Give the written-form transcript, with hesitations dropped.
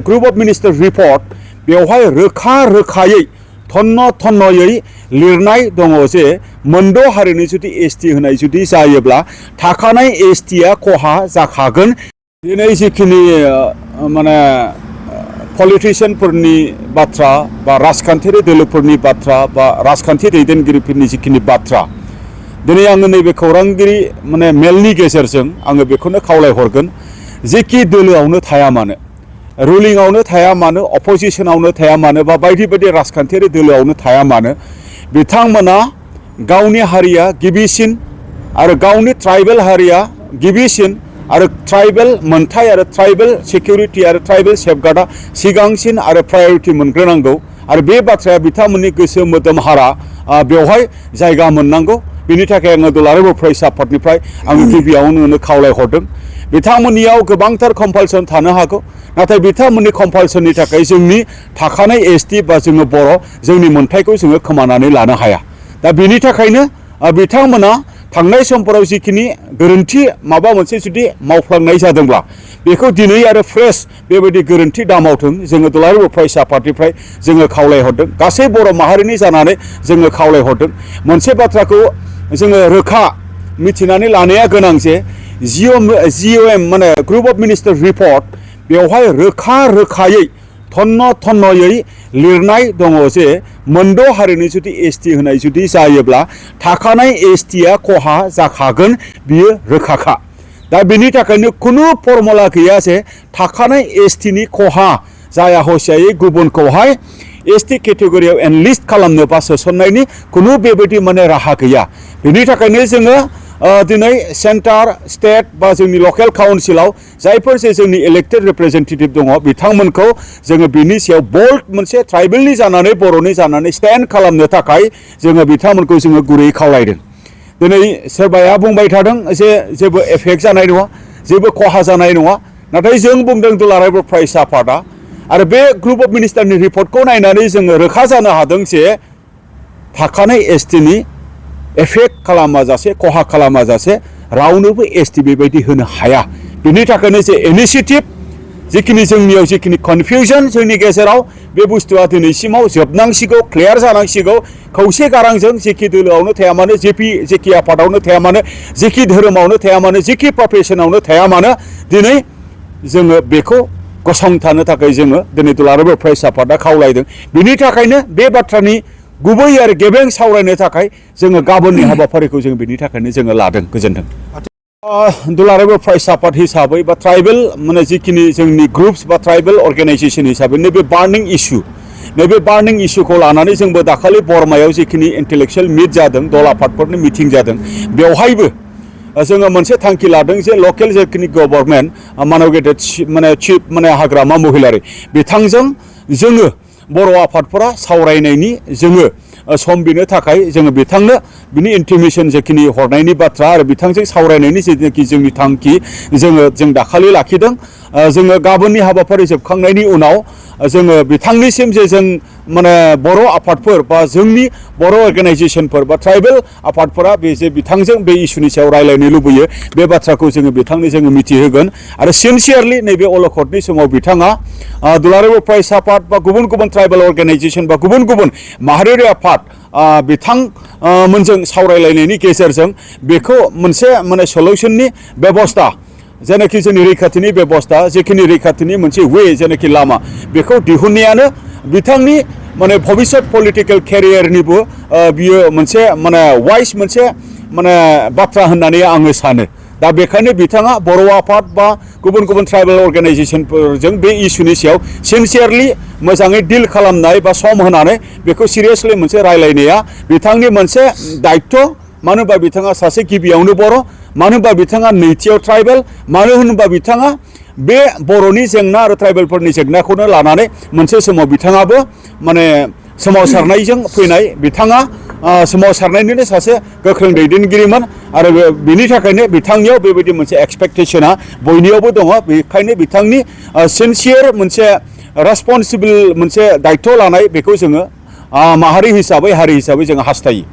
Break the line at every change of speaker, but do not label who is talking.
Group of minister report बेवहाय रोखा रोखायै थन्नयै लिरनाय दङ जे मोनद' हारिनि जुदि एसटी होनाय जुदि जायोब्ला थाखानाय एसटीआ खहा जाखागोन। दिनै जिखिनि माने पलिटिशियानफोरनि बाथ्रा बा राजखान्थियारि दोलोफोरनि बाथ्रा बा राजखान्थि दैदेनगिरिफोरनि जिखिनि बाथ्रा दिनै आङो नैबे खौरांगिरि माने मेलनि गेजेरजों आङो बेखौनो खावलायहरगोन जेखि दोलोआवनो थाया मानो रुलिंआवनो थाया मानो अपोजिशनावनो थाया मानो बा बायदि बायदि राजखान्थियारि दोलोआवनो थाया मानो बिथांमोना गावनि हारिया गिबिसिन आरो गावनि ट्राइबेल हारिया गिबिसिन आरो ट्राइबेल मोनथाय आरो ट्राइबेल सिकिउरिटि आरो ट्राइबेल सेफगार्डआ सिगांसिन आरो प्रायोरिटि मोनग्रोनांगौ आरो बे बाथ्राया बिथांमोननि गोसो मोदोम हारा बेवहाय जायगा मोननांगौ। बिनि थाखाय आङो दुलाराय बर' फरायसा आफादनिफ्राय आङो गिबियावनो खावलायहरदों। बिथांमोननियाव गोबांथार कम्पालसन थानो हागौ नाथाय बिथांमोननि कम्पालसननि थाखाय जोंनि थाखानाय एसटी बा जोङो बर' जोंनि मोनथायखौ जोङो खोमानानै लानो हाया। दा बिनि थाखायनो बिथांमोना थांनाय समफोराव जिखिनि गोरोन्थि माबा मोनसे जुदि मावफ्लांनाय जादोंब्ला बेखौ दिनै आरो फ्रेश बेबायदि गोरोन्थि दामावथों जोङो दुलाराय बर' फरायसा आफादनिफ्राय जोङो खावलायहरदों। गासै बर' माहारिनि जानानै जोङो खावलायहरदों। मोनसे बाथ्राखौ जोङो रोखा मिथिनानै लानाया गोनां जे जिअएम माने ग्रुप अफ मिनिस्टार रिपर्ट बेवहाय रोखा रोखायै थन्नयै लिरनाय दङ जे मोनद' हारिनि जुदि एसटी होनाय जुदि जायोब्ला थाखानाय एसटीआ खहा जाखागोन बियो रोखाखा। दा बेनि थाखायनो खुनु फर्मुला गैया जे थाखानाय एसटीनि खहा जाया हसियायै गुबुनखौहाय एसटी केटेगरियाव एनलिस्ट खालामनो बा सोसननायनि खुनु बेबायदि माने राहा गैया। बेनि थाखायनो जोङो दिनै सेन्टार स्टेट बा जोंनि लकेल काउन्सिलाव जायफोर जे जोंनि इलेक्टेड रिप्रेजेन्टेटिभ दङ बिथांमोनखौ जोङो बिनि सायाव बोल्ड मोनसे ट्राइबेलनि जानानै बर'नि जानानै स्टेन्ड खालामनो थाखाय जोङो बिथांमोनखौ जोङो गुरैयै खावलायदों। दिनै सोरबाया बुंबाय थादों जे जेबो एफेक्ट जानाय नङा जेबो खहा जानाय नङा नाथाय जों बुंदों दुलाराय बर' फरायसा आफादा आरो बे ग्रुप अफ मिनिस्टारनि रिपर्टखौ नायनानै जोङो रोखा जानो हादों जे थाखानाय एसटीनि एफेक्ट खालामाजासे खहा खालामाजासे रावनोबो एसटी बेबायदि होनो हाया। बिनि थाखायनो जे इनिशिएटिभ जिखिनि जोंनियाव जिखिनि कनफिउजन जोंनि गेजेराव बे बुस्थुआ दिनैसिमाव जोबनांसिगौ क्लियार जानांसिगौ। खौसे गारांजों जेखि दोलोआवनो थाया मानो जेखि आफादावनो थाया मानो जेखि धोरोमावनो थाया मानो जेखि प्रफेसनावनो थाया मानो दिनै जोङो बेखौ गसंथानो थाखाय जोङो दिनै दुलाराय बर' फरायसा आफादा खावलायदों। बिनि थाखायनो बे बाथ्रानि गुबै आरो गेबें सावरायनो थाखाय जोङो गाबोननि हाबाफारिखौ जों बिनि थाखायनो जोङो लादों। गोजोन्थों। दुलाराय बर' फरायसा आफाद हिसाबै बा ट्राइबेल माने जिखिनि जोंनि ग्रुप्स बा ट्राइबेल अर्गेनाइजेसन हिसाबै नैबे बार्निं इस्युखौ लानानै जोंबो दाखालि बरमायाव जिखिनि इन्टेलेक्सुयेल मिट जादों दल आफादफोरनि मिटिं जादों बेवहायबो जोङो मोनसे थांखि लादों जे लकेल जेखिनि गभर्नमेन्ट मानव गेदेर माने चिफ माने हाग्रामा महिलारि बिथांजों जोङो बर' आफादफोरा सावरायनायनि जोङो सम बिनो थाखाय जोङो बिथांनो बिनि इन्टिमेसन जेखिनि हरनायनि बाथ्रा आरो बिथांजों सावरायनायनि जेनाखि जोंनि थांखि जों दाखालि लाखिदों। जोङो गाबोननि हाबाफारि जोबखांनायनि उनाव जोङो बिथांनिसिम जे जों माने बर' आफादफोर बा जोंनि बर' अर्गेनाइजेसनफोर बा ट्राइबेल आफादफोरा बे जे बिथांजों बे इस्युनि सायाव रायलायनो लुबैयो बे बाथ्राखौ जोङो बिथांनो जोङो मिथिहोगोन आरो सिनसियारलि नैबे अलखदनि समाव बिथाङा दुलाराय बर' फरायसा आफाद बा गुबुन गुबुन ट्राइबेल अर्गेनाइजेसन बा गुबुन गुबुन माहारियारि आफाद बिथांमोनजों सावरायलायनायनि गेजेरजों बेखौ मोनसे माने सलिउसननि बेबस्था जेनाखि जोंनि रैखाथिनि बेबस्था जेखिनि रैखाथिनि मोनसे वे जेनाखि लामा बेखौ दिहुननायानो बिथांनि माने भबिष्यत पलिटिकेल केरियारनिबो बियो मोनसे माने वाइस मोनसे माने बाथ्रा होननानै आङो सानो। दा बेखायनो बिथाङा बर' आफाद बा गुबुन गुबुन ट्राइबेल अर्गेनाइजेसनफोरजों बे इस्युनि सायाव सिनसियारलि मोजाङै डिल खालामनाय बा सम होनानै बेखौ सिरियासलि मोनसे रायलायनाया बिथांनि मोनसे दायित्व। मानो होनबा बिथाङा सासे गिबियावनो बर' मानो होनबा बिथाङा नैथियाव ट्राइबेल मानो होनोबा बिथाङा बे बर'नि जेंना आरो ट्राइबेलफोरनि जेंनाखौनो लानानै मोनसे समाव बिथाङाबो माने सोमावसारनायजों फैनाय बिथाङा सोमावसारनायनिनो सासे गोख्रों दैदेनगिरिमोन आरो बिनि थाखायनो बिथांनियाव बेबायदि मोनसे एक्सपेक्टेशना बयनियावबो दङ। बेखायनो बिथांनि सिनसियार मोनसे रेसपन्सिबल मोनसे दायित्व लानाय बेखौ जोङो माहारि हिसाबै हारि हिसाबै जोङो हास्थायो।